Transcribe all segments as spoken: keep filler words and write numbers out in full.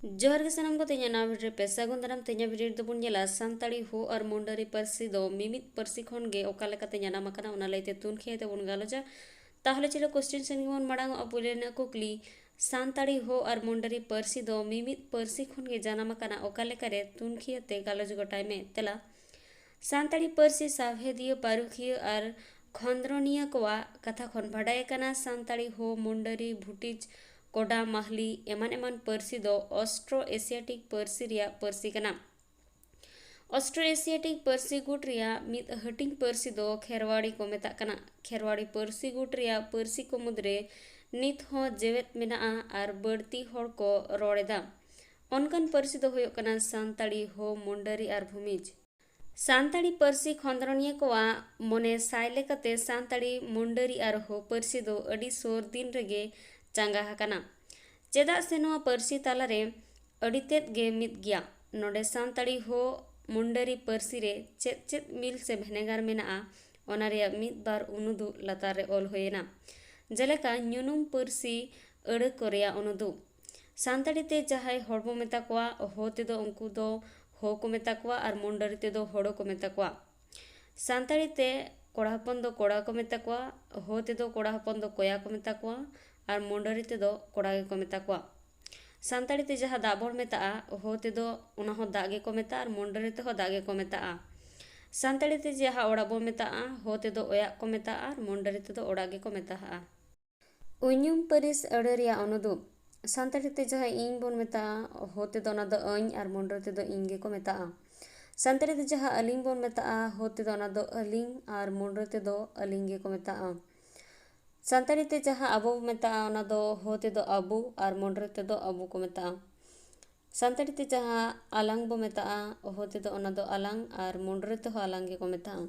ᱡᱚᱦᱟᱨ ᱜᱮ ᱥᱟᱱᱟᱢ ᱠᱚ, ᱛᱮᱦᱮᱧᱟᱜ ᱱᱟᱣᱟ ᱵᱷᱤᱰᱤᱭᱳ ᱨᱮ ᱯᱮ ᱥᱟᱹᱜᱩᱱ ᱫᱟᱨᱟᱢ᱾ ᱛᱮᱦᱮᱧᱟᱜ ᱵᱷᱤᱰᱤᱭᱳ ᱨᱮᱫᱚ ᱵᱚᱱ ᱧᱮᱞᱟ ᱥᱟᱱᱛᱟᱲᱤ ᱦᱳ ᱟᱨ ᱢᱩᱱᱰᱟᱹᱨᱤ ᱯᱟᱹᱨᱥᱤ ᱫᱚ ᱢᱤᱢᱤᱫ ᱯᱟᱹᱨᱥᱤ ᱠᱷᱚᱱ ᱜᱮ ᱚᱠᱟ ᱞᱮᱠᱟᱛᱮ ᱡᱟᱱᱟᱢ ᱟᱠᱟᱱᱟ, ᱚᱱᱟ ᱞᱟᱹᱭᱛᱮ ᱛᱩᱱᱠᱷᱤ ᱟᱛᱮ ᱵᱚᱱ ᱜᱟᱞᱚᱪᱟ᱾ ᱛᱟᱦᱚᱞᱮ ᱪᱚᱞᱚ ᱠᱚᱥᱪᱮᱱ ᱥᱮᱱ ᱜᱮᱵᱚᱱ ᱢᱟᱲᱟᱝ ᱚᱜᱼᱟ᱾ ᱯᱩᱭᱞᱩ ᱨᱮᱱᱟᱜ ᱠᱩᱠᱞᱤ, ᱥᱟᱱᱛᱟᱲᱤ ᱦᱳ ᱟᱨ ᱢᱩᱱᱰᱟᱹᱨᱤ ᱯᱟᱹᱨᱥᱤ ᱫᱚ ᱢᱤᱢᱤᱫ ᱯᱟᱹᱨᱥᱤ ᱠᱷᱚᱱ ᱜᱮ ᱡᱟᱱᱟᱢ ᱟᱠᱟᱱᱟ, ᱚᱠᱟ ᱞᱮᱠᱟᱨᱮ? ᱛᱩᱱᱠᱷᱤ ᱟᱛᱮ ᱜᱟᱞᱚᱪ ᱜᱚᱴᱟᱭ ᱢᱮ᱾ ᱛᱮᱞᱟ, ᱥᱟᱱᱛᱟᱲᱤ ᱯᱟᱹᱨᱥᱤ ᱥᱟᱶᱦᱮᱫᱤᱭᱟᱹ, ᱯᱟᱹᱨᱩᱠᱷᱤᱭᱟᱹ ᱟᱨ ᱠᱷᱚᱸᱫᱽᱨᱚᱱᱤᱭᱟᱹ ᱠᱚᱣᱟᱜ ᱠᱟᱛᱷᱟ ᱠᱷᱚᱱ ᱵᱟᱰᱟᱭ ᱟᱠᱟᱱᱟ, ᱥᱟᱱᱛᱟᱲᱤ ᱦᱳ, ᱢᱩᱱᱰᱟᱹᱨᱤ, ᱵᱷᱩᱴᱤᱡᱽ, ᱠᱚᱰᱟ, ᱢᱟᱦᱞᱤ ᱮᱢᱟᱱ ᱮᱢᱟᱱ ᱯᱟᱹᱨᱥᱤ ᱫᱚ ᱚᱥᱴᱨᱳ ᱮᱥᱤᱭᱟᱴᱤᱠ ᱯᱟᱹᱨᱥᱤ ᱨᱮᱭᱟᱜ ᱯᱟᱹᱨᱥᱤ ᱠᱟᱱᱟ᱾ ᱚᱥᱴᱨᱳ ᱮᱥᱤᱭᱟᱴᱤᱠ ᱯᱟᱹᱨᱥᱤ ᱜᱩᱴ ᱨᱮᱭᱟᱜ ᱢᱤᱫ ᱦᱟᱹᱴᱤᱧ ᱯᱟᱹᱨᱥᱤ ᱫᱚ ᱠᱷᱮᱨᱣᱟᱲᱤ ᱠᱚ ᱢᱮᱛᱟᱜ ᱠᱟᱱᱟ᱾ ᱠᱷᱮᱨᱣᱟᱲᱤ ᱯᱟᱹᱨᱥᱤ ᱜᱩᱴ ᱨᱮᱭᱟᱜ ᱯᱟᱹᱨᱥᱤ ᱠᱚ ᱢᱩᱫᱽᱨᱮ ᱱᱤᱛ ᱦᱚᱸ ᱡᱮᱣᱮᱫ ᱢᱮᱱᱟᱜᱼᱟ ᱟᱨ ᱵᱟᱹᱲᱛᱤ ᱦᱚᱲ ᱠᱚ ᱨᱚᱲ ᱮᱫᱟ᱾ ᱚᱱᱠᱟᱱ ᱯᱟᱹᱨᱥᱤ ᱫᱚ ᱦᱩᱭᱩᱜ ᱠᱟᱱᱟ ᱥᱟᱱᱛᱟᱲᱤ, ᱦᱳ, ᱢᱩᱱᱰᱟᱹᱨᱤ ᱟᱨ ᱵᱷᱩᱢᱤᱡᱽ᱾ ᱥᱟᱱᱛᱟᱲᱤ ᱯᱟᱹᱨᱥᱤ ᱠᱷᱚᱸᱫᱽᱨᱚᱱᱤᱭᱟᱹ ᱠᱚᱣᱟᱜ ᱢᱚᱱᱮ ᱥᱟᱭ ᱞᱮᱠᱟᱛᱮ ᱥᱟᱱᱛᱟᱲᱤ, ᱢᱩᱱᱰᱟᱹᱨᱤ ᱟᱨ ᱦᱳ ᱯᱟᱹᱨᱥᱤ ᱫᱚ ᱟᱹᱰᱤ ᱥᱩᱨ ᱫᱤᱱ ᱨᱮᱜᱮ ᱪᱟᱸᱜᱟ ᱟᱠᱟᱱᱟ᱾ ᱪᱮᱫᱟᱜ ᱥᱮ ᱱᱚᱣᱟ ᱯᱟᱹᱨᱥᱤ ᱛᱟᱞᱟᱨᱮ ᱟᱹᱰᱤ ᱛᱮᱫ ᱜᱮ ᱢᱤᱫ ᱜᱮᱭᱟ᱾ ᱱᱚᱰᱮ ᱥᱟᱱᱛᱟᱲᱤ, ᱦᱳ, ᱢᱩᱱᱰᱟᱹᱨᱤ ᱯᱟᱹᱨᱥᱤ ᱨᱮ ᱪᱮᱫ ᱪᱮᱫ ᱢᱤᱞ ᱥᱮ ᱵᱷᱮᱱᱮᱜᱟᱨ ᱢᱮᱱᱟᱜᱼᱟ, ᱚᱱᱟ ᱨᱮᱭᱟᱜ ᱢᱤᱫ ᱵᱟᱨ ᱩᱱᱩᱫᱩᱜ ᱞᱟᱛᱟᱨ ᱨᱮ ᱚᱞ ᱦᱩᱭᱮᱱᱟ᱾ ᱡᱮᱞᱮᱠᱟ, ᱧᱩᱱᱩᱢ ᱯᱟᱹᱨᱥᱤ ᱟᱹᱲᱟᱹ ᱠᱚ ᱨᱮᱭᱟᱜ ᱩᱱᱩᱫᱩᱜ᱾ ᱥᱟᱱᱛᱟᱲᱤ ᱛᱮ ᱡᱟᱦᱟᱸᱭ ᱦᱚᱲ ᱵᱚ ᱢᱮᱛᱟ ᱠᱚᱣᱟ, ᱦᱳ ᱛᱮᱫᱚ ᱩᱱᱠᱩ ᱫᱚ ᱦᱳ ᱠᱚ ᱢᱮᱛᱟ ᱠᱚᱣᱟ ᱟᱨ ᱢᱩᱱᱰᱟᱹᱨᱤ ᱛᱮᱫᱚ ᱦᱳᱲᱳ ᱠᱚ ᱢᱮᱛᱟ ᱠᱚᱣᱟ᱾ ᱥᱟᱱᱛᱟᱲᱤ ᱛᱮ ᱠᱚᱲᱟ ᱦᱚᱯᱚᱱ ᱫᱚ ᱠᱚᱲᱟ ᱠᱚ ᱢᱮᱛᱟ ᱠᱚᱣᱟ, ᱦᱳ ᱛᱮᱫᱚ ᱠᱚᱲᱟ ᱦᱚᱯᱚᱱ ᱫᱚ ᱠᱚᱭᱟ ᱠᱚ ᱢᱮᱛᱟ ᱠᱚᱣᱟ ᱟᱨ ᱢᱩᱱᱰᱟᱹᱨᱤ ᱛᱮᱫᱚ ᱠᱚᱲᱟ ᱜᱮᱠᱚ ᱢᱮᱛᱟ ᱠᱚᱣᱟ᱾ ᱥᱟᱱᱛᱟᱲᱤ ᱛᱮ ᱡᱟᱦᱟᱸ ᱫᱟᱜ ᱵᱚᱱ ᱢᱮᱛᱟᱜᱼᱟ, ᱦᱳ ᱛᱮᱫᱚ ᱚᱱᱟ ᱦᱚᱸ ᱫᱟᱜ ᱜᱮᱠᱚ ᱢᱮᱛᱟᱜᱼᱟ ᱟᱨ ᱢᱩᱱᱰᱟᱹᱨᱤ ᱛᱮᱦᱚᱸ ᱫᱟᱜ ᱜᱮᱠᱚ ᱢᱮᱛᱟᱜᱼᱟ᱾ ᱥᱟᱱᱛᱟᱲᱤ ᱛᱮ ᱡᱟᱦᱟᱸ ᱚᱲᱟᱜ ᱵᱚᱱ ᱢᱮᱛᱟᱜᱼᱟ, ᱦᱳ ᱛᱮᱫᱚ ᱚᱭᱟᱜ ᱠᱚ ᱢᱮᱛᱟᱜᱼᱟ ᱟᱨ ᱢᱩᱱᱰᱟᱹᱨᱤ ᱛᱮᱫᱚ ᱚᱲᱟᱜ ᱜᱮᱠᱚ ᱢᱮᱛᱟᱜᱼᱟ᱾ ᱩᱭᱧᱩᱢ ᱯᱟᱹᱨᱤᱥ ᱟᱹᱲᱟᱹ ᱨᱮᱭᱟᱜ ᱩᱱᱩᱫᱩᱜ᱾ ᱥᱟᱱᱛᱟᱲᱤ ᱛᱮ ᱡᱟᱦᱟᱸ ᱤᱧ ᱵᱚᱱ ᱢᱮᱛᱟᱜᱼᱟ, ᱦᱳ ᱛᱮᱫᱚ ᱚᱱᱟ ᱫᱚ ᱟᱹᱧ ᱟᱨ ᱢᱩᱱᱰᱟᱹᱨᱤ ᱛᱮᱫᱚ ᱤᱧ ᱜᱮᱠᱚ ᱢᱮᱛᱟᱜᱼᱟ᱾ ᱥᱟᱱᱛᱟᱲᱤ ᱛᱮ ᱡᱟᱦᱟᱸ ᱟᱹᱞᱤᱧ ᱵᱚᱱ ᱢᱮᱛᱟᱜᱼᱟ, ᱦᱳ ᱛᱮᱫᱚ ᱚᱱᱟ ᱫᱚ ᱟᱹᱞᱤᱧ ᱟᱨ ᱢᱩᱱᱰᱟᱹᱨᱤ ᱛᱮᱫᱚ ᱟᱹᱞᱤᱧ ᱜᱮᱠᱚ ᱢᱮᱛᱟᱜᱼᱟ᱾ ᱥᱟᱱᱛᱟᱲᱤ ᱛᱮ ᱡᱟᱦᱟᱸ ᱟᱵᱚ ᱵᱚ ᱢᱮᱛᱟᱜᱼᱟ, ᱚᱱᱟ ᱫᱚ ᱦᱳ ᱛᱮᱫᱚ ᱟᱵᱚ ᱟᱨ ᱢᱩᱱᱰᱟᱹᱨᱤ ᱛᱮᱫᱚ ᱟᱵᱚ ᱠᱚ ᱢᱮᱛᱟᱜᱼᱟ᱾ ᱥᱟᱱᱛᱟᱲᱤ ᱛᱮ ᱡᱟᱦᱟᱸ ᱟᱞᱟᱝ ᱵᱚ ᱢᱮᱛᱟᱜᱼᱟ, ᱦᱳ ᱛᱮᱫᱚ ᱚᱱᱟ ᱫᱚ ᱟᱞᱟᱝ ᱟᱨ ᱢᱩᱱᱰᱟᱹᱨᱤ ᱛᱮᱦᱚᱸ ᱟᱞᱟᱝ ᱜᱮᱠᱚ ᱢᱮᱛᱟᱜᱼᱟ᱾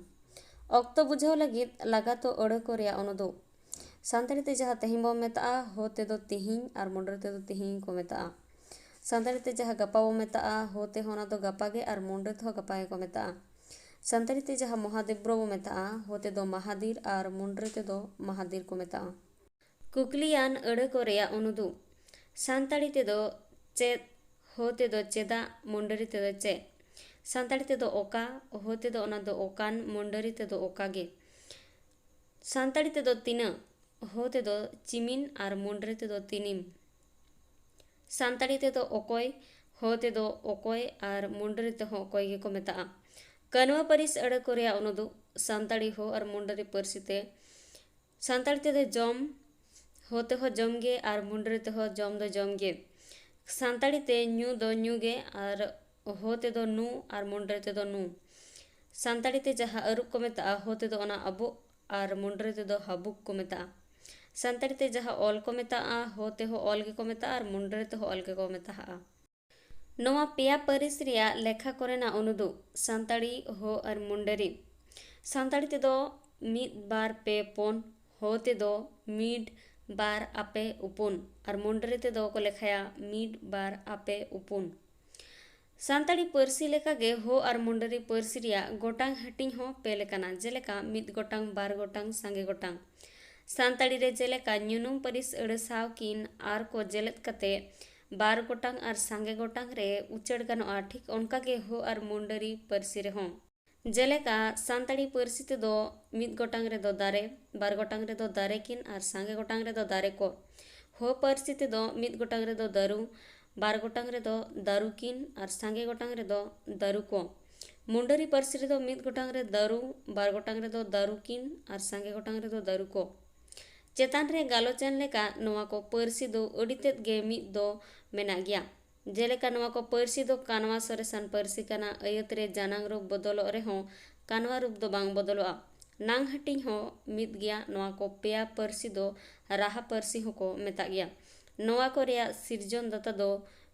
ᱚᱠᱛᱚ ᱵᱩᱡᱷᱟᱹᱣ ᱞᱟᱹᱜᱤᱫ ᱞᱟᱜᱟᱛ ᱟᱹᱲᱟᱹ ᱠᱚ ᱨᱮᱭᱟᱜ ᱩᱱᱩᱫᱩᱜ᱾ ᱥᱟᱱᱛᱟᱲᱤ ᱛᱮ ᱡᱟᱦᱟᱸ ᱛᱮᱦᱮᱧ ᱵᱚ ᱢᱮᱛᱟᱜᱼᱟ, ᱦᱳ ᱛᱮᱫᱚ ᱛᱤᱦᱤᱧ ᱟᱨ ᱢᱩᱱᱰᱟᱹᱨᱤ ᱛᱮᱫᱚ ᱛᱤᱦᱤᱧ ᱠᱚ ᱢᱮᱛᱟᱜᱼᱟ᱾ ᱥᱟᱱᱛᱟᱲᱤ ᱛᱮ ᱡᱟᱦᱟᱸ ᱜᱟᱯᱟ ᱵᱚ ᱢᱮᱛᱟᱜᱼᱟ, ᱦᱳ ᱛᱮᱦᱚᱸ ᱚᱱᱟ ᱫᱚ ᱜᱟᱯᱟ ᱜᱮ ᱟᱨ ᱢᱩᱱᱰᱟᱹᱨᱤ ᱛᱮᱦᱚᱸ ᱜᱟᱯᱟ ᱜᱮᱠᱚ ᱢᱮᱛᱟᱜᱼᱟ᱾ ᱥᱟᱱᱛᱟᱲᱤ ᱛᱮ ᱡᱟᱦᱟᱸ ᱢᱚᱦᱟᱫᱮᱵᱽᱨᱚ ᱵᱚ ᱢᱮᱛᱟᱜᱼᱟ, ᱦᱳ ᱛᱮᱫᱚ ᱢᱟᱦᱟᱫᱤᱨ ᱟᱨ ᱢᱩᱱᱰᱟᱹᱨᱤ ᱛᱮᱫᱚ ᱢᱟᱦᱟᱫᱤᱨ ᱠᱚ ᱢᱮᱛᱟᱜᱼᱟ᱾ ᱠᱩᱠᱞᱤᱭᱟᱱ ᱟᱹᱲᱟᱹ ᱠᱚ ᱨᱮᱭᱟᱜ ᱩᱱᱩᱫᱩᱜ᱾ ᱥᱟᱱᱛᱟᱲᱤ ᱛᱮᱫᱚ ᱪᱮᱫ ᱦᱳ ᱛᱮᱫᱚ ᱪᱮᱫᱟᱜ, ᱢᱩᱱᱰᱟᱹᱨᱤ ᱛᱮᱫᱚ ᱪᱮᱫ᱾ ᱥᱟᱱᱛᱟᱲᱤ ᱛᱮᱫᱚ ᱚᱠᱟ, ᱦᱳ ᱛᱮᱫᱚ ᱚᱱᱟ ᱫᱚ ᱚᱠᱟᱱ, ᱢᱩᱱᱰᱟᱹᱨᱤ ᱛᱮᱫᱚ ᱚᱠᱟ ᱜᱮ᱾ ᱥᱟᱱᱛᱟᱲᱤ ᱛᱮᱫᱚ ᱛᱤᱱᱟᱹᱜ, ᱦᱳ ᱛᱮᱫᱚ ᱪᱤᱢᱤᱱ ᱟᱨ ᱢᱩᱱᱰᱟᱹᱨᱤ ᱛᱮᱫᱚ ᱛᱤᱱᱤᱢ᱾ ᱥᱟᱱᱛᱟᱲᱤ ᱛᱮᱫᱚ ᱚᱠᱚᱭ, ᱦᱳ ᱛᱮᱫᱚ ᱚᱠᱚᱭ ᱟᱨ ᱢᱩᱱᱰᱟᱹᱨᱤ ᱛᱮᱦᱚᱸ ᱚᱠᱚᱭ ᱜᱮᱠᱚ ᱢᱮᱛᱟᱜᱼᱟ᱾ ᱠᱟᱹᱱᱣᱟ ᱯᱟᱹᱨᱤᱥ ᱟᱹᱲᱟᱹ ᱠᱚ ᱨᱮᱭᱟᱜ ᱩᱱᱩᱫᱩᱜ ᱥᱟᱱᱛᱟᱲᱤ ᱦᱳ ᱟᱨ ᱢᱩᱱᱰᱟᱹᱨᱤ ᱯᱟᱹᱨᱥᱤ ᱛᱮ᱾ ᱥᱟᱱᱛᱟᱲᱤ ᱛᱮᱫᱚ ᱡᱚᱢ, ᱦᱳ ᱛᱮᱦᱚᱸ ᱡᱚᱢ ᱜᱮ ᱟᱨ ᱢᱩᱱᱰᱟᱹᱨᱤ ᱛᱮᱦᱚᱸ ᱡᱚᱢ ᱫᱚ ᱡᱚᱢ ᱜᱮ᱾ ᱥᱟᱱᱛᱟᱲᱤ ᱛᱮ ᱧᱩ ᱫᱚ ᱧᱩ ᱜᱮ ᱟᱨ ᱦᱳ ᱛᱮᱫᱚ ᱱᱩ ᱟᱨ ᱢᱩᱱᱰᱟᱹᱨᱤ ᱛᱮᱫᱚ ᱱᱩ᱾ ᱥᱟᱱᱛᱟᱲᱤ ᱛᱮ ᱡᱟᱦᱟᱸ ᱟᱹᱨᱩᱵ ᱠᱚ ᱢᱮᱛᱟᱜᱼᱟ, ᱦᱳ ᱛᱮᱫᱚ ᱚᱱᱟ ᱟᱵᱩᱜ ᱟᱨ ᱢᱩᱱᱰᱟᱹᱨᱤ ᱛᱮᱫᱚ ᱦᱟᱵᱩᱜ ᱠᱚ ᱢᱮᱛᱟᱜᱼᱟ᱾ ᱥᱟᱱᱛᱟᱲᱤ ᱛᱮ ᱡᱟᱦᱟᱸ ᱚᱞ ᱠᱚ ᱢᱮᱛᱟᱜᱼᱟ, ᱦᱳ ᱛᱮᱦᱚᱸ ᱚᱞ ᱜᱮᱠᱚ ᱢᱮᱛᱟᱜᱼᱟ ᱟᱨ ᱢᱩᱱᱰᱟᱹᱨᱤ ᱛᱮᱦᱚᱸ ᱚᱞ ᱜᱮᱠᱚ ᱢᱮᱛᱟᱜᱼᱟ᱾ ᱱᱚᱣᱟ ᱯᱮᱭᱟ ᱯᱟᱹᱨᱤᱥ ᱨᱮᱭᱟᱜ ᱞᱮᱠᱷᱟ ᱠᱚᱨᱮᱱᱟᱜ ᱩᱱᱩᱫᱩᱜ ᱥᱟᱱᱛᱟᱲᱤ, ᱦᱳ ᱟᱨ ᱢᱩᱱᱰᱟᱹᱨᱤ᱾ ᱥᱟᱱᱛᱟᱲᱤ ᱛᱮᱫᱚ ᱢᱤᱫ, ᱵᱟᱨ, ᱯᱮ, ᱯᱩᱱ, ᱦᱳ ᱛᱮᱫᱚ ᱢᱤᱰ, ᱵᱟᱨ, ᱟᱯᱮ, ᱩᱯᱩᱱ ᱟᱨ ᱢᱩᱱᱰᱟᱹᱨᱤ ᱛᱮᱫᱚ ᱠᱚ ᱞᱮᱠᱷᱟᱭᱟ ᱢᱤᱰ, ᱵᱟᱨ, ᱟᱯᱮ, ᱩᱯᱩᱱ᱾ ᱥᱟᱱᱛᱟᱲᱤ ᱯᱟᱹᱨᱥᱤ ᱞᱮᱠᱟᱜᱮ ᱦᱳ ᱟᱨ ᱢᱩᱱᱰᱟᱹᱨᱤ ᱯᱟᱹᱨᱥᱤ ᱨᱮᱭᱟᱜ ᱜᱚᱴᱟᱝ ᱦᱟᱹᱴᱤᱧ ᱦᱚᱸ ᱯᱮ ᱞᱮᱠᱟᱱᱟ, ᱡᱮᱞᱮᱠᱟ ᱢᱤᱫ ᱜᱚᱴᱟᱝ, ᱵᱟᱨ ᱜᱚᱴᱟᱝ, ᱥᱟᱸᱜᱮ ᱜᱚᱴᱟᱝ᱾ ᱥᱟᱱᱛᱟᱲᱤ ᱨᱮ ᱡᱮᱞᱮᱠᱟ ᱧᱩᱱᱩᱢ ᱯᱟᱹᱨᱤᱥ ᱟᱹᱲᱟᱹ ᱥᱟᱶ ᱠᱤᱱ ᱟᱨ ᱠᱚ ᱡᱮᱞᱮᱫ ᱠᱟᱛᱮ ᱵᱟᱨ ᱜᱚᱴᱟᱝ ᱟᱨ ᱥᱟᱸᱜᱮ ᱜᱚᱴᱟᱝ ᱨᱮ ᱩᱪᱟᱹᱲ ᱜᱟᱱᱚᱜᱼᱟ, ᱴᱷᱤᱠ ᱚᱱᱠᱟᱜᱮ ᱦᱳ ᱟᱨ ᱢᱩᱱᱰᱟᱹᱨᱤ ᱯᱟᱹᱨᱥᱤ ᱨᱮᱦᱚᱸ᱾ ᱡᱮᱞᱮᱠᱟ ᱥᱟᱱᱛᱟᱲᱤ ᱯᱟᱹᱨᱥᱤ ᱛᱮᱫᱚ ᱢᱤᱫ ᱜᱚᱴᱟᱝ ᱨᱮᱫᱚ ᱫᱟᱨᱮ, ᱵᱟᱨ ᱜᱚᱴᱟᱝ ᱨᱮᱫᱚ ᱫᱟᱨᱮ ᱠᱤᱱ ᱟᱨ ᱥᱟᱸᱜᱮ ᱜᱚᱴᱟᱝ ᱨᱮᱫᱚ ᱫᱟᱨᱮ ᱠᱚ᱾ ᱦᱳ ᱯᱟᱹᱨᱥᱤ ᱛᱮᱫᱚ ᱢᱤᱫ ᱜᱚᱴᱟᱝ ᱨᱮᱫᱚ ᱫᱟᱹᱨᱩ, ᱵᱟᱨ ᱜᱚᱴᱟᱝ ᱨᱮᱫᱚ ᱫᱟᱹᱨᱩ ᱠᱤᱱ ᱟᱨ ᱥᱟᱸᱜᱮ ᱜᱚᱴᱟᱝ ᱨᱮᱫᱚ ᱫᱟᱹᱨᱩ ᱠᱚ᱾ ᱢᱩᱱᱰᱟᱹᱨᱤ ᱯᱟᱹᱨᱥᱤ ᱨᱮᱫᱚ ᱢᱤᱫ ᱜᱚᱴᱟᱝ ᱨᱮ ᱫᱟᱹᱨᱩ, ᱵᱟᱨ ᱜᱚᱴᱟᱝ ᱨᱮᱫᱚ ᱫᱟᱹᱨᱩ ᱠᱤᱱ ᱟᱨ ᱥᱟᱸᱜᱮ ᱜᱚᱴᱟᱝ ᱨᱮᱫᱚ ᱫᱟᱹᱨᱩ ᱠᱚ᱾ ᱪᱮᱛᱟᱱ ᱨᱮ ᱜᱟᱞᱚᱪ ᱮᱱ ᱞᱮᱠᱟ ᱱᱚᱣᱟ ᱠᱚ ᱯᱟᱹᱨᱥᱤ ᱫᱚ ᱟᱹᱰᱤ ᱛᱮᱫ ᱜᱮ ᱢᱤᱫ ᱫᱚ ᱢᱮᱱᱟᱜ ᱜᱮᱭᱟ᱾ ᱡᱮᱞᱮᱠᱟ ᱱᱚᱣᱟ ᱠᱚ ᱯᱟᱹᱨᱥᱤ ᱫᱚ ᱠᱟᱱᱣᱟ ᱥᱚᱨᱮᱥᱟᱱ ᱯᱟᱹᱨᱥᱤ ᱠᱟᱱᱟ, ᱟᱹᱭᱟᱹᱛ ᱨᱮ ᱡᱟᱱᱟᱝ ᱨᱩᱯ ᱵᱚᱫᱚᱞᱚᱜ ᱨᱮᱦᱚᱸ ᱠᱟᱱᱣᱟ ᱨᱩᱯ ᱫᱚ ᱵᱟᱝ ᱵᱚᱫᱚᱞᱚᱜᱼᱟ᱾ ᱱᱟᱝ ᱦᱟᱹᱴᱤᱧ ᱦᱚᱸ ᱢᱤᱫ ᱜᱮᱭᱟ᱾ ᱱᱚᱣᱟ ᱠᱚ ᱯᱮᱭᱟ ᱯᱟᱹᱨᱥᱤ ᱫᱚ ᱨᱟᱦᱟ ᱯᱟᱹᱨᱥᱤ ᱦᱚᱸᱠᱚ ᱢᱮᱛᱟᱜ ᱜᱮᱭᱟ᱾ ᱱᱚᱣᱟ ᱠᱚ ᱨᱮᱭᱟᱜ ᱥᱤᱨᱡᱚᱱ ᱫᱟᱛᱟ ᱫᱚ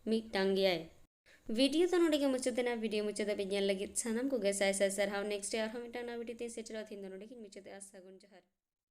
ᱢᱤᱫᱴᱟᱝ ᱜᱮᱭᱟᱭ᱾ ᱵᱷᱤᱰᱤᱭᱳ ᱫᱚ ᱱᱚᱰᱮ ᱜᱮ ᱢᱩᱪᱟᱹᱫ ᱮᱱᱟ᱾ ᱵᱷᱤᱰᱤᱭᱳ ᱢᱩᱪᱟᱹᱫ ᱫᱷᱟᱹᱵᱤᱡ ᱧᱮᱞ ᱞᱟᱹᱜᱤᱫ ᱥᱟᱱᱟᱢ ᱠᱚᱜᱮ ᱥᱟᱭ ᱥᱟᱭ ᱥᱟᱨᱦᱟᱣ᱾ ᱱᱮᱠᱥᱴ ᱨᱮ ᱟᱨᱦᱚᱸ ᱢᱤᱫᱴᱟᱝ ᱱᱟᱣᱟ ᱵᱷᱤᱰᱤᱭᱳ ᱛᱮᱧ ᱥᱮᱴᱮᱨᱚᱜᱼᱟ᱾ ᱛᱮᱦᱮᱧ ᱫᱚ ᱱᱚᱰᱮ ᱜᱤᱧ ᱢᱩᱪᱟᱹᱫᱮᱜᱼᱟ᱾ ᱥᱟᱹᱜᱩᱱ ᱡᱚᱦᱟᱨ᱾